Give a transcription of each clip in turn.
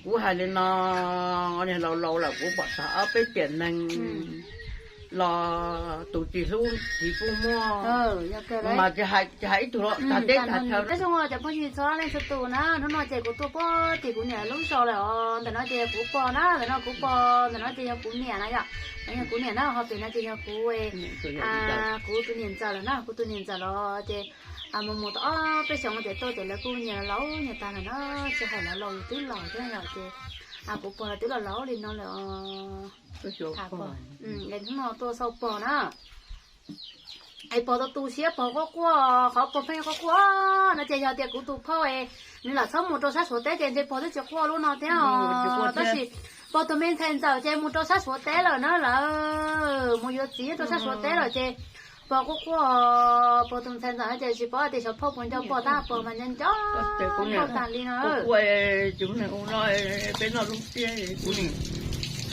Kuv hais li no, niag laus laus lawm kuv pom tag ob peb tiam neeg los tus tsis hlub txiv kuj muaj, mas tsis hais ib tug los tag teb tag chaw. Cov phooj ywg txhua leej txhua tus na, hnub no ces kuv tuaj puag tim kuv niam lub zos lawm os. Ntawm no ces kuv pog na, ntawm no kuv pog, ntawm no ces yog kuv niam na yom. Yog kuv niam na, ho pem no ces yog kuv, kuv tus niam ntxawm lawm na, kuv tus niam ntxawm los ces mus mus tau ob peb xyoos ces tuaj ces lawv kuj nyias laus nyias tag lawm na, tsis hais lawv laus yus twb laus thiab yom ces kuv pog los twb los laus li no lawm os. Hnub no tuaj xauj pog na. Es pog tu tu siab pog quaj quaj, qhov pog pheej quaj quaj no ces yog tias kuv tus phauj es nws lam txhob mus rau sab Suav teb ces ntshe pog twb tsis quaj lub no thiab os. Tab sis pog tus me ntxhais ntxawm ces mus rau sab Suav teb lawm na lawm, mus yuav txiv rau sab Suav teb lawm ces pog quaj quaj, pog tus ntxhais ntxawm ces tsis paub tias xyov phauj puas nco pog tab pog mas nco nco pog tag li no. Kuv ua tus neeg ua no, peb noj lub tiab kuv nim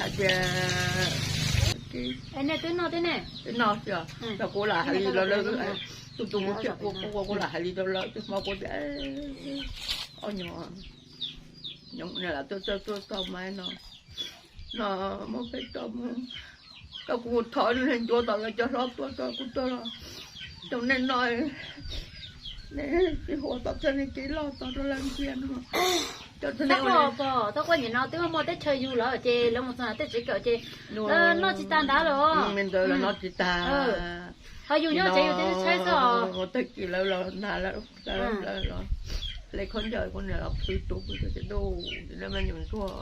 hais tias, nej twb noj thiab ne, twb noj xwb, kuv lam hais li los lawv, tus tus kuv thiab kuv kuv lam hais li rau lawv, tus hmo kuv tias ob nyuag nyob lam tuaj txawj tuaj txog mas no, no muab peb tau mus, koj kuv thov ncuav tom lawv cov hlob tuaj rau kuv tuaj los rau nej no, nej tsis huam tom txog nej kev loj txog rau lawv ntsia no. Txhob quaj pog, txhob quaj, nim no twb muaj teb chaws yug lawm ces lawv mus txog tej tsev kawm ces lawv noj tsis tag ntawd lawm os. Li ntawd lawv noj tsis tag. Ho yus nyob tsev yus twb tshaib xwb os. Tag kis lawv los nag lawv los hle khaub ncaws kuv niam los plhws rau kuv tias, Tus me nyuam ntsuag,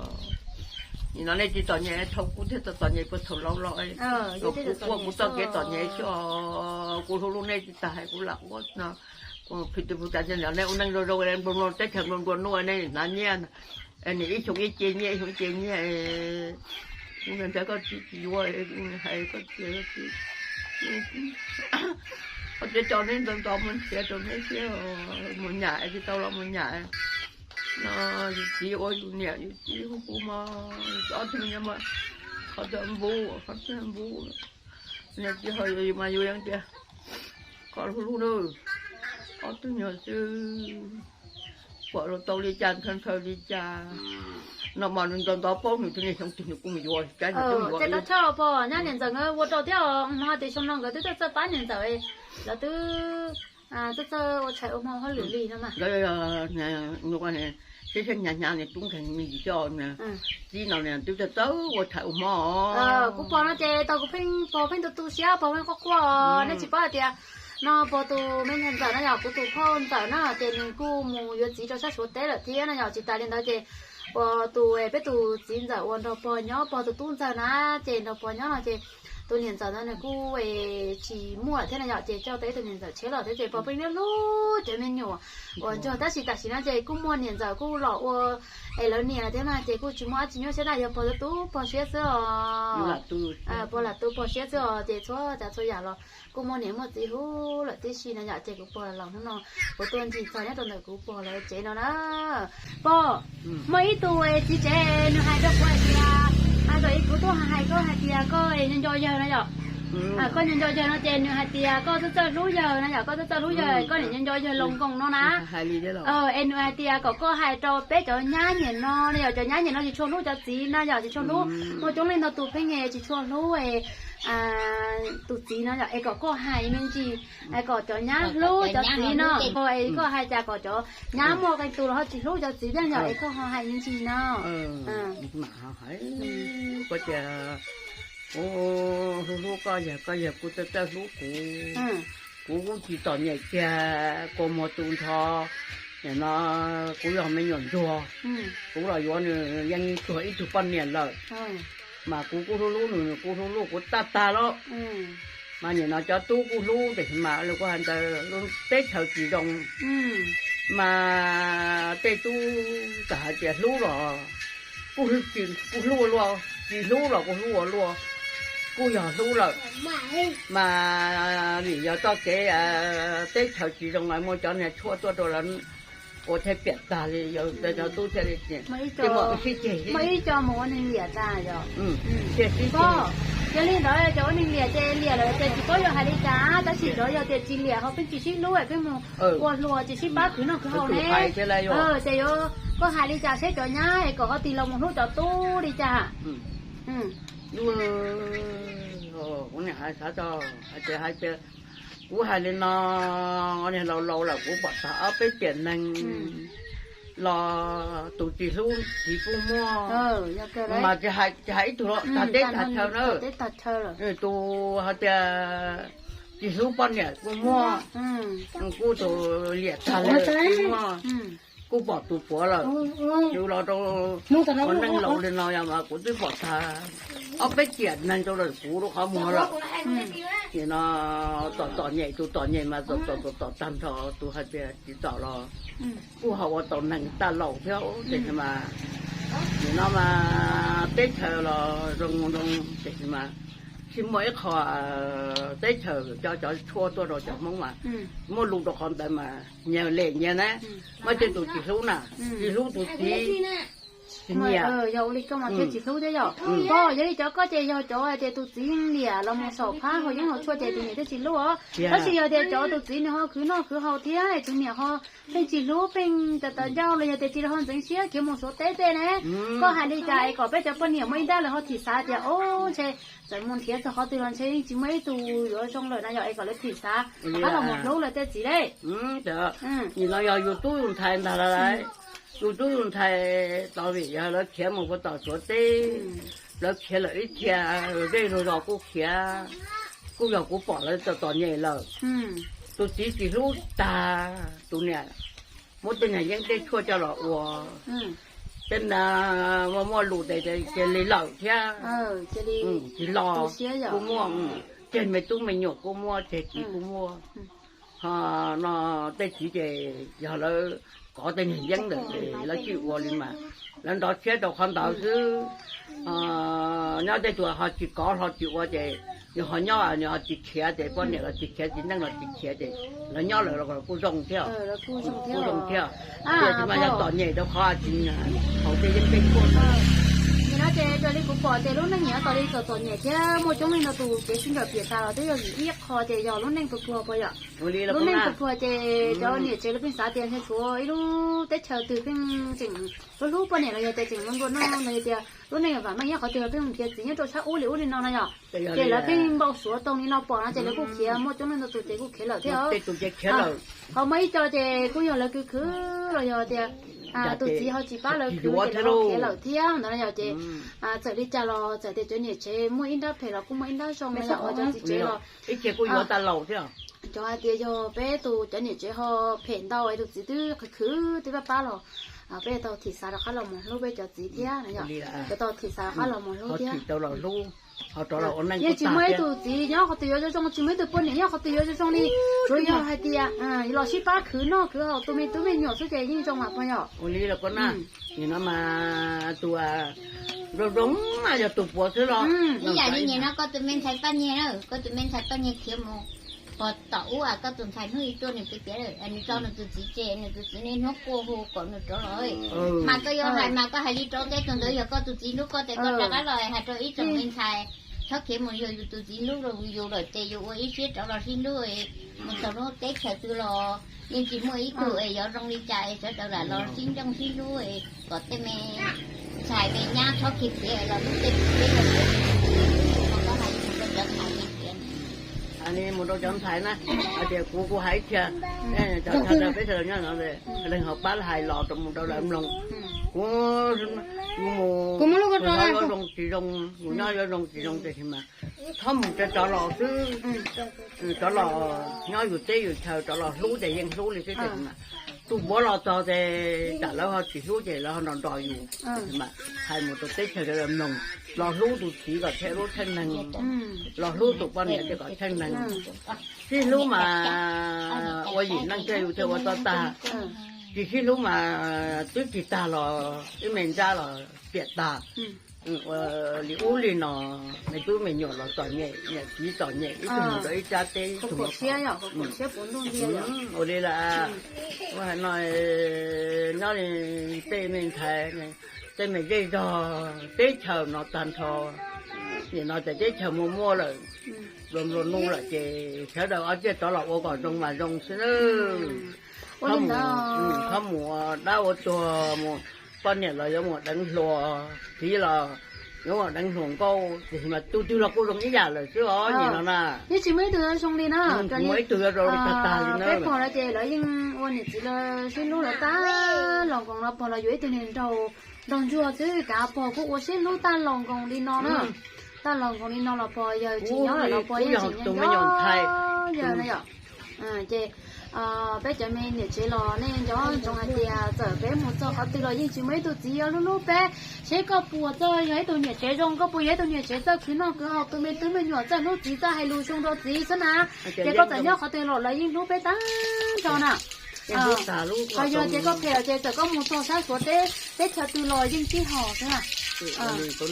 nim no nej tsis txom nyem thaum kuv thiaj txom txom nyem puag thaum laus los, kuv ua kuv txoj kev txom nyem xwb os. Kuv hlub hlub nej tsis tas hais kuv lam ua no. Kuv phim tus phim tas nej ua neej zoo zoo, nplua nplua teb chaws nplua nplua nuj nej hnav nyiaj, nim ib xyoo ib ce nyiaj ib xyoo ib ce nyiaj, kuv ntshai koj txiv tsis yuav, kuv hais koj txiv, koj txiv tso neb ntxov ntxov mus nrhiav rau neb thiab, mus nyam tsis tau los mus nyam. No yus txiv ua yus niam, yus txiv hu kuv mog, ob tug nyob mas qhov twg npuv qhov twg npuv, niam txiv ho yus mas yus yeej tias kom hlub hlub nawb, ob tug nyuag xwb, pom los tau li cas ntshaw ntshaw li cas. No mas nws ntxov ntxov paub nws tus niam xyoo twg nws kuj mus yuav, cab nws twb mus yuav. Ces tau chawj pog nyob niam ntxawm nkawd ua rau thiab os, no tias xyoo no nkawd twb txawj txawj pab niam ntxawm, lawv twb txawj txawj ua tshais ua hmo hauj lwm li no mas. Sib sib hnyav hnyav nws tub nkeeg me ntsis thiab, txiv no nws twb txawj txawj ua tshais ua hmo. Kuv pog no ces tau kuv pheej pog pheej tu tu siab pog pheej quaj quaj, nej tsis paub hais tias no pog tus me ntxhais ntxawm no yog kuv tus phauj ntxawm na ces nws kuj mus yuav txiv rau sab Suav teb lawm thiab no yog tsis tas li ntawd ces uas tus peb tus txiv ntxawm uas nrog pog nyob pog tus tub ntxawg na, ces nrog pog nyob no ces tus niam ntxawm ntawd nws kuj tsis muaj lawm thiab no yog ces coj tau ib tug niam ntxawm tshiab los thiab ces pog pheej hlub hlub cov me nyuam uas ntsuag tab sis tam sim no ces kuj muaj niam ntxawm kuj los ua es lawv niam lawm thiab mas ces kuj tsis muaj dab tsi nyuaj siab na, yog pog tu tu pog siab xwb os. Pog lam tu pog siab xwb os ces txhua tsav txhua yam los kuj muaj niam muaj txiv hlub lawm tib si no yom ces kuv pog los hnub no kuv tuaj ncig txog nyob rau ntawm kuv pog lawv tsev no na. Pog, muaj ib tug txiv tsev nws hais rau kuv hais tias, hais kom ib kuv tuaj hais koj hais tias koj nco nco yawg no yom. Koj nco nco yawg no ces nws hais tias koj txawj txawj hlub yawg no yom, koj txawj txawj hlub yawg, koj niam nco nco yawg Loos Nkoos no na. Es nws hais tias kom koj hais rau peb cov nyab nyam no no yom, cov nyab nyam no tsis tshua hlub cov txiv no yom, tsis tshua hlub, muaj coob leej ntau tus pheej tsis tshua hlub tus txiv no yom, es kom koj hais me ntsis kom cov nyab hlub cov txiv no, es koj hais cas kom cov nyab muaj qee tus los ho tsis hlub cov txiv thiab yom, es koj ho hais me ntsis no. Kuv tias kuv hlub hlub koj, yog koj yog kuv txawj txawj hlub kuv. Kuv kuj tsis txom nyem kiag, kua muag tu nrho, nim no kuv yog me nyuam ntsuag, kuv los yuav nws yeej tuag ib tug poj niam lawm, mas kuv kuj hlub hlub nws, nws kuj hlub hlub kuv tag tag lawm. Mas nim no cov tub kuj hlub tiam sis mas lawv kuj hais ntawd lub teb chaws tsis zoo, mas tej tub txawm hais tias hlub los kuj hlub, kuj hlub ua luaj, tsis hlub los kuj hlub ua luaj, kuj yog hlub lawm. Mas vim yog txoj kev teb chaws tsis zoo muaj cov niag tshuaj tuaj rau lawv ua thiaj piam tag li, yog cov tub thiaj li muaj ib co mus ua neeg liam tas yom. Yog li ntawd cov ua neeg liam ces liam lawm ces tsis paub yuav hais li cas, tab sis cov yog tias tsis liam ho pheej tsis sib hlub pheej mus ua hluas tsis sib pab khwv noj khwv haus ne, ces yuav Koj hais li cas seb cov nyab es kom ho tig los mus hlub cov tub li cas? Kuv niam hais tias, kuv hais li no, niag laus laus lawm kuv pom tag ob peb tiam neeg los tus tsis hlub txiv kuj muaj, mas tsis hais ib tug los tag teb tag chaw na. Tus hais tias tsis hlub poj niam kuj muaj, kuj tus liam tag lawm kuj muaj, kuj pom tus puav lawm. Yus los rau ua neej laus li no yog mas kuv twb pom tag ob peb tiam neeg rau lawm kuv lub qhov muag lawm. Nim no tom tom nyem tus tom nyem mas tom tom tom tom tag nrho, tus hais tias tsis tom los kuj ho ua tau neeg tag laus thiab ces mas nim no mas teb chaws los zoo zoo ces mas tsis muaj ib qho teb chaws coj cov tshuaj tuaj rau cov Hmoob mas muaj lus rau qhov ntawd mas nyias lem nyias na, muaj tej tus tsis hlub na, tsis hlub tus txiv, tsis nyiam. Yog ua li koj mas thiaj tsis hlub thiab yom. Koj yog li cov koj ces yog cov hais tias tus txiv yeej liam los mus saum phab haus yeeb haus tshuaj ces tus niam thiaj tsis hlub os. Tab sis yog tias cov tus txiv nws ho khwv noj khwv haus thiab tus niam ho pheej tsis hlub pheej tas tas ncauj los yog tias tsis ho ntxeev siab khiav mus Suav teb tej ne, koj hais li cas es kom peb cov poj niam muaj ib nrab lawv ho thim xav tias o ntshe txawm mus nrhiav txog qhov twg los ntshe yeej tsis muaj ib tug yuav zoo lawm na yom, es kom lawv thim xav rov qab los mus hlub lawv tej txiv lauj. Nim no yog yus tub yus ntxhais ntag lawm, yus tub yus ntxhais tos vim yog lawv khiav mus puag tom Suav teb, lawv khiav lawm ib txhia, zej zog zos kuj khiav, kuj yog kuv pom lawv txom txom nyem lawm. Tus txiv tsis hlub tag, tus niam muab tej niag yeeb tej tshuaj coj los ua, tej na muaj muaj lus tes cia li lawm thiab, tsis los kuj muaj, tseg me tub me nyuam kuj muaj, tseg txiv kuj muaj. Ho no tej txiv ces yog lawv kov tej niag yeeb ntawd ces lawv tsis ua li mas lawv nrov siab rau qhov ntawd xwb. Nyob tej tus ho tsis kov ho tsis ua ces nws ho nyob nws ho tsis khiav ces poj niam los tsis khiav txiv neej los tsis khiav ces lawv nyob lawm los kuj zoo thiab, kuj zoo thiab. Tiam sis mas yog txom nyem rau qhov tsis haus tej yeeb tej tshuaj. Nim no ces raws li kuv pom ces lub neej nyiam tos li txom txom nyem thiab muaj coob leej ntau tus kev sib ntsib piam tas los twb yog vim ib qho ces yog lub neej pluag pluag puas yom. Lub neej pluag pluag ces cov niam tsev lawv pheej xav tias ntshe tshuav ib lub teb chaws twg pheej tseem hlub hlub poj niam los yog tias tseem nplua noj no yog tias lub neej vam meej nyob qhov twg los pheej mus nrhiav txiv nyob rau sab ub li ub li no na yom. Ces lawv pheej npau suav tau li no pom no ces lawv kuj khiav, muaj coob leej ntau tus ces kuj khiav lawm thiab. Ho muaj ib co ces kuj yog lawv khwv khwv los yog tias tus txiv ho tsis pab lawv khwv ces lawv ho khiav lawm thiab ntawd no yom. Ces txawm li cas los txawm tias cov niam tsev muaj ib nrab phem los kuj muaj ib nrab zoo no yom, ho cov txiv tsev los ib ce kuj yuav tas laus thiab. Cov hais tias yog peb tus cov niam tsev ho phem ntau es tus txiv twb khwv khwv twb pab pab los peb tau thim xav rov qab los mus hlub peb cov txiv thiab no yom. Cov tau thim xav rov qab los mus hlub thiab. Yeej tsis muaj ib tug txiv nyob qhov twg yuav zoo zoo, tsis muaj ib tug poj niam nyob qhov twg yuav zoo zoo li. Tsuas yog hais tias los sib pab khwv noj khwv haus tu me tub me nyuam xwb ces yeej zoo mas puas yom. Ua li los koj na, nim no mas tus zoo zoo mas yog tus puav xwb los. Ib yam li nim no koj tus me ntxhais Paj Nyiag na, koj tus me ntxhais Paj Nyiag khiav mus pog tom ub, koj tus ntxhais hnub ib tuaj nws pem tias nws tso nws tus txiv tseg, nws tus txiv niaj hnub quaj hu kom nws rov los. Mas koj yuav hais mas koj hais li rau ntej tus ntawd yog koj tus txiv hlub koj ces koj rov qab los hais rau ib tsoom me ntxhais, txhob khiav mus, yog yus tus txiv hlub rau yus lawm ces yus ua ib siab rov los sib hlub, mus txog lub teb chaws twg los yeej tsis muaj ib tug es yuav zoo li cas es sawv daws lam los sib ncooj sib hlub, kom tej me ntxhais me nyab txhob khiav khiav los hlub tej me tub me nyuam, koj hais li mus rau cov ntxhais li tias, mus rau cov ntxhais na, hais tias kuv kuv hais ib txhia, cov ntxhais peb sawv daws nyob no, leej ho pab hais los rau mus rau lawv mloog. Kuv, kuv mus, kuv nyob yuav zoo tsis zoo, kuv nyob yuav zoo tsis zoo tiam sis mas txhob mus, rov los xwb, rov los nyob yus teb yus chaw, rov los hlub ces yeej hlub li xwb tiam sis mas tus puav los txog ces tsam lawv ho tsis hlub ces lawv ho nrog nrog yus. Hais mus rau teb chaws sawv daws mloog, los hlub tus txiv kom thiaj hlub tsheej neeg, los hlub tus poj niam thiaj kom tsheej neeg. Sib hlub mas ua yim neej thiaj yus thiaj ua tau tag, tsis sib hlub mas twb tsis tag los ib me nrab los piam tag. Ua li ub li no, me tub me nyuam los txom nyem, niam txiv txom nyem, ib tug mus rau ib sab teb, ib tug mus rau ua li lawm. Ua hais no, nyob li tej me ntxhais, tej me zej zog teb chaws no tag nrho, nim no ces teb chaws muaj muaj lawm, nplua nplua nuj lawm ces sawv daws ob tsiaj rov los ua kom zoo mas zoo xwb nawb. Ua li ntawd, mus dab ua tuag, mus poj niam los yuav mus deev hluas, txiv los yuav mus deev hluas nkauj, tiam sis mas tus twg los kuj zoo ib yam lawm xwb os nim no na. Yeej tsis muaj ib tug zoo li na. Tsis muaj ib tug zoo li tag tag li na. Peb pog lawv ces lawv yeej ua niam txiv lawv sib hlub lawv tab los nkoos los pog los yuav ib tug niag nraug, nraug ntsuag xwb, kav pog kuj ua sib hlub tab los nkoos li no na. Tab los nkoos li no los pog yawg tsis nyob lawm los pog yeej tsis nyob yawg na yom. Ces peb cov me niam tsev los nej nco ntsoov hais tias txawm peb mus txog qhov twg los yeej tsis muaj ib tug txiv yuav hlub hlub peb. Seb koj puas txawj yog ib tug niam tsev zoo, koj puas yog ib tug niam tsev txawj khwv noj khwv haus, tus me tub me nyuam txawj hlub txiv txawj hais lus zoo rau txiv xwb na. Ces koj txawm nyob qhov twg los lawv yeej hlub peb tag nrho na. Qhov yog tias koj phem los ces txawm koj mus txog sab Suav teb, teb chaws twg los yeej sib hos xwb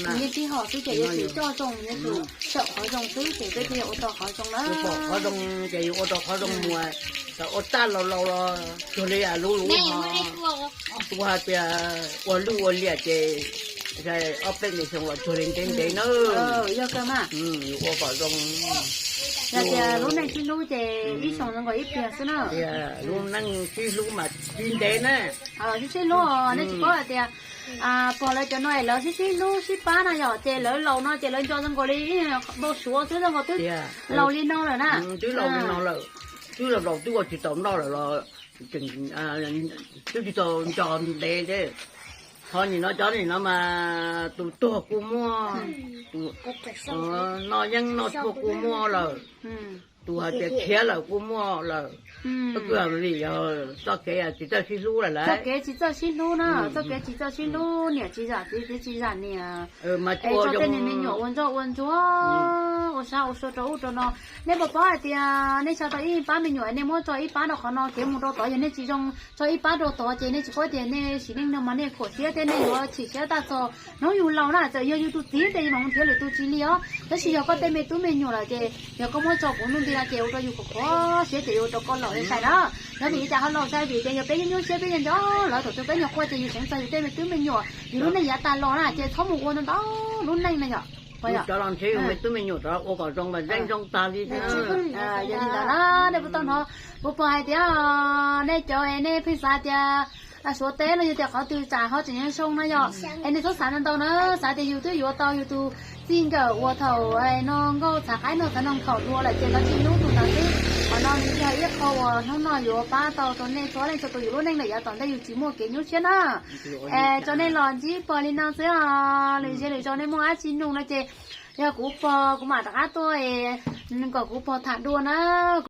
na. Yeej sib hos xwb ces yuav tsum coj zoo, yuav tsum xyaum qhov zoo xwb ces peb thiaj ua tau qhov zoo na. Pom qhov zoo ces yus ua rau qhov zoo mus, txawm ua tag laus laus los cuag li lub lub ho. Kuv hais tias ua luj ua liam ces ob peb me xyoo los cuag li ntev ntev na. Yus ua kom zoo. Yog tias lub neej sib hlub ces ib xyoo zoo nkaus ib pliag xwb na. Lub neej sib hlub mas tsis ntev na. Sib sib hlub, nej tsis paub hais tias pog lawv cov no es lawv sib sib hlub sib pab na yom, ces lawv laus no ces lawv nco zoo nkaus li npau suav xwb, zoo nkaus twb laus li no lawm na. Twb laus li no lawm, twb laus laus twb ua tsis tau noj lawm los twb tsis tau nco ntev thiab. Ho nim no cov nim no mas tus tuag kuj muaj, tus noj yeeb noj tshuaj kuj muaj lawm, tus hais tias khiav lawm kuj muaj lawm. Tab sis vim yog txoj kev tsis txawj sib hlub lawm lauj. Txoj kev tsis txawj sib hlub na, txoj kev tsis txawj sib hlub, niam tsis zam txiv, txiv tsis zam niam. Es tso tej niag me nyuam ua ntsoj ua ntsuag, ua sab ua sua rau ub rau no. Nej puas paub hais tias nej tso tau ib pab me nyuam, nej muab tso ib pab rau qhov no, kev mus rau tod yog nej tsis zoo tso ib pab rau tod ces nej tsis paub tias nej sim neej no mas nej khuam siab thiab nej yuav chim siab tag txog hnub yus laus na. Txawm yog yus tus txiv ces yus mam mus nrhiav lwm tus tsis li os, tab sis yog koj tej me tub me nyuam lawm ces yog koj muab tso kuv ntuj nti no ces ua rau yus khov khov siab ces yuav ua rau koj laus sai na. Nyob vim li cas ho laus sai, vim tias yog peb nyuaj nyuaj siab peb nco nco lawv thaum twg peb nyuam qhuaj ces yus seev txog yus tej me tub me nyuam, yus lub neej yav tas los na ces txhob mus ua ntau ntau lub neej na yom. Cov los nrhiav yus me tub me nyuam rov ua kom zoo mas zeej zoo tag li. Yog li ntawd na, nej puas tau hnov kuv pog hais tias nej cov es nej pheej xav tias Suav teb no yog tias qhov twg tsam ho tseem zoo no yom, es nej txhob xav ntau ntau na, xav tias yus twb yuav tau yus tus txij nkawm uas thaum no nkauj txhav qaib noj txhav noj khaum dua lawm ces lawv tsis hlub tus ntawd xwb. Qhov no nws yog ib qho uas hnub no yuav pab tau rau nej txhua leej txhua tus yus lub neej lawm yav tom ntej yus tsis muaj kev nyuaj siab na. Es rau nej los ntsib pog li no xwb os, lwm zaug lwm zaus nej muaj dab tsi nug no ces yog kuv pog kuv mam rov qab tuaj kom kuv pog tham dua na.